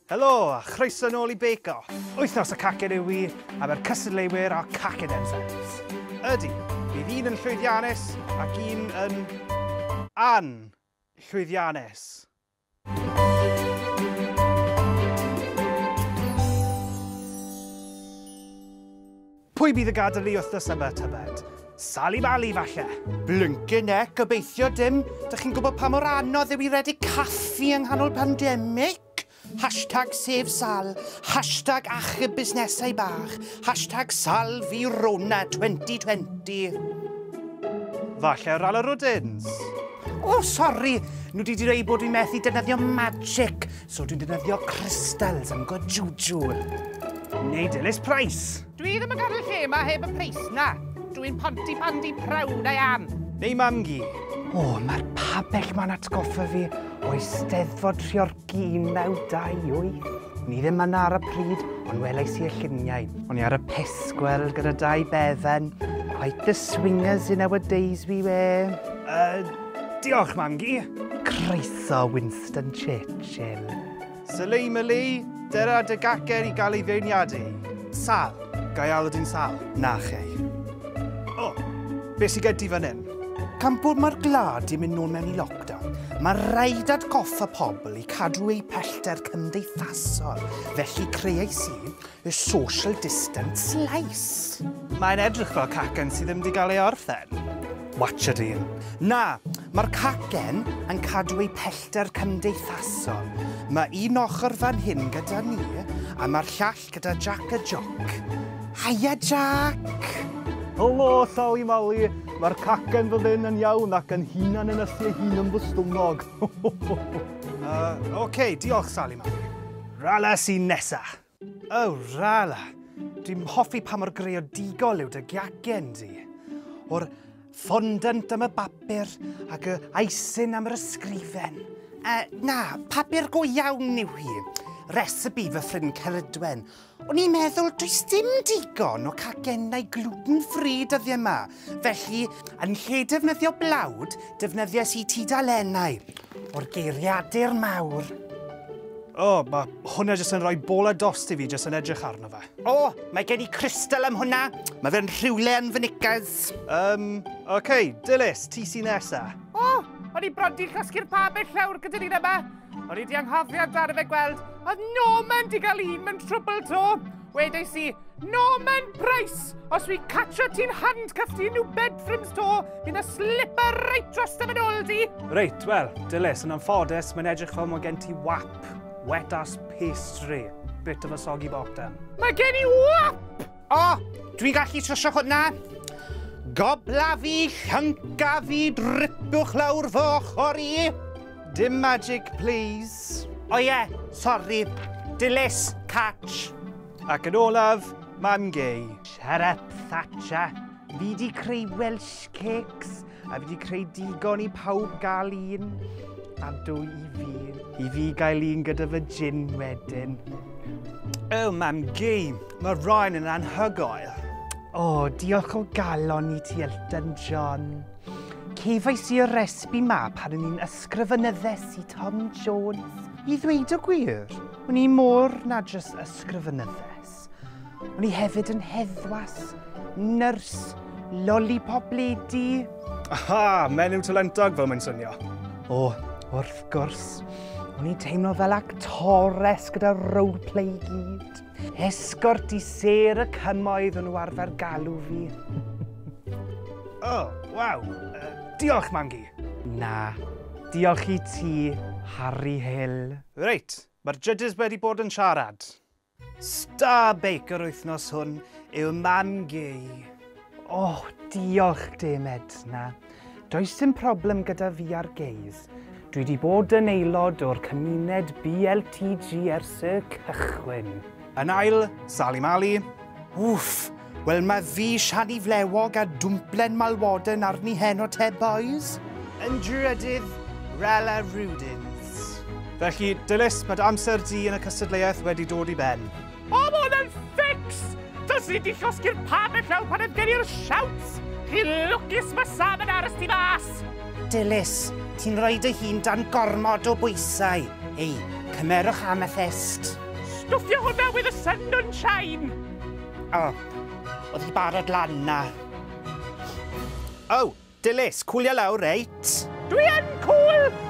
Helo, a chroeso nôl i Bake Off. Wythnos y cacen yw i, a mae'r cystadleuwyr a cacen themselves. Ydy, bydd un yn llwyddiannus ac un yn an-llwyddiannus. Pwy bydd y gadael i wythnos yma, tybed? Sali Mali, falle? Blinkin' heck, gobeithio dim. Dych chi'n gwybod pa mor anodd yw i redeg caffi yng nghanol pandemig? Hashtag save Sal, hashtag achub busnesau bach, hashtag SalFiRona 2020. Falle Rala Rwdins. O, sori, nhw wedi dweud bod dwi'n methu defnyddio magic, so dwi'n defnyddio crystals am good juju. Neu Dilys Price. Dwi ddim yn gadael lle yma heb y pris na. Dwi'n Pontypandy proud I am. Neu Mam-gu. O, mae'r pabell ma'n atgoffa fi o Eisteddfod Treorci 1928. Ni ddim yna ar y pryd, ond welais i y lluniau. O'n i ar y pesgwel gyda dau befen. Quite the swingers in our days we were. Diolch, Mam-gu. Croeso, Winston Churchill. Sali Mali, dera dy gacen i gael ei feirniadu. Sal, gai alw di'n Sal? Na chei. O, beth sy'n gen ti fan hyn? Gan bod mae'r gwlad di mynd nôl mewn i lockdown, mae rhaid atgoffa pobl i cadw eu pellter cymdeithasol. Felly creais i y social distance slice. Mae'n edrych fel cacen sydd ddim wedi cael ei orffen. Watcha dyn. Na, mae'r cacen yn cadw ei pellter cymdeithasol. Mae un ochr fan hyn gyda ni, a mae'r llall gyda Jack a Jock. Hiya, Jack! Helo, Sali Mali. Mae'r cacen fel hyn yn iawn ac yn hunan yn ysu ei hun yn fy stumog. OK, diolch, Sali Mali. Rala sy'n nesa. O, Rala. Dwi'n hoffi pa mor greadigol yw dy giacen di. O'r fondant am y bapur ac y icing am yr ysgrifen. Na, papur go iawn yw hi. Recipe fy ffrind Ceridwen. O'n i'n meddwl does dim digon o cacennau gluten-free dyddiau yma. Felly, yn lle defnyddio blawd, defnyddiais i tudalennau o'r geiriadur mawr. O, mae hwnna jyst yn rhoi bola dost i fi jyst yn edrych arno fe. O, mae gen i crystal am hwnna. Mae fe'n rhywle yn fy knickers. OK, Dilys, ti sy'n nesa. O, o'n i bron di llosgi'r pabell llawr gyda ni'n yma. O'n i di anghofio amdano fe gweld, oedd Norman di gael un mewn trwbl to. Wedais i, Norman Price, os wi catcho ti'n handcuffed i new bed frames to, mi na slipper reit dros dy fy di. Reit, wel, Dilys, yn anffodus, mae'n edrych fel mae gen ti wap. Wet ass pastry. Bit of a soggy bottom. Mae gen i wap! O, dwi'n gallu trwsio hwnna. Gobla fi, llynca fi, dripiwch lawr fy ochr i. Dim magic, please. O ie, sori. Dilys, catch. Ac yn olaf, Mam-gu. Shut up, Thatcher. Fi di creu Welsh cakes, a fi di creu digon i pawb gael un. A dwy i fi. I fi gael un gyda fy gin wedyn. Oh, Mam-gu, mae rhain yn anhygoel. O, oh, diolch o galon i ti, Elton John. Cefais i'r recipe ma pan o'n i'n ysgrifenyddes i Tom Jones. I ddweud y gwir, o'n i mor na jyst ysgrifenyddes. O'n i hefyd yn heddwas, nyrs, lollipop lady. Aha, menyw talentog fel mae'n swnio. O, wrth gwrs. O'n i'n teimlo fel actores gyda roleplay i gyd. Esgort i sêr y cymoedd o'n nhw arfer galw fi. O, waw. Diolch, Mam-gu. Na, diolch i ti, Harry Hill. Reit, mae'r judges wedi bod yn siarad. Star Baker wythnos hwn yw Mam-gu. O, oh, diolch, Dame Edna. Does dim problem gyda fi a'r gays. Dwi wedi bod yn aelod o'r cymuned BLTG ers y cychwyn. Yn ail, Sali Mali. Wff, wel mae fi Siani Flewog a dwmplen malwoden arni heno te, boys. Yn drydydd, Rala Rwdins. Felly, Dilys, mae dy amser di yn y cystadleuaeth wedi dod i ben. O, mae hwnna'n fix! Dylswn i di llosgi'r pabell lawr pan oedd gen i'r shouts! Chi lwcus mae Sam yn aros ti mas! Dilys, ti'n rhoi dy hun dan gormod o bwysau. Ei, cymerwch amethyst. stwffio hwnna with the sun don't shine. O, oedd hi barod lan na. O, Dilys, cwlio lawr, reit? Dwi yn cool!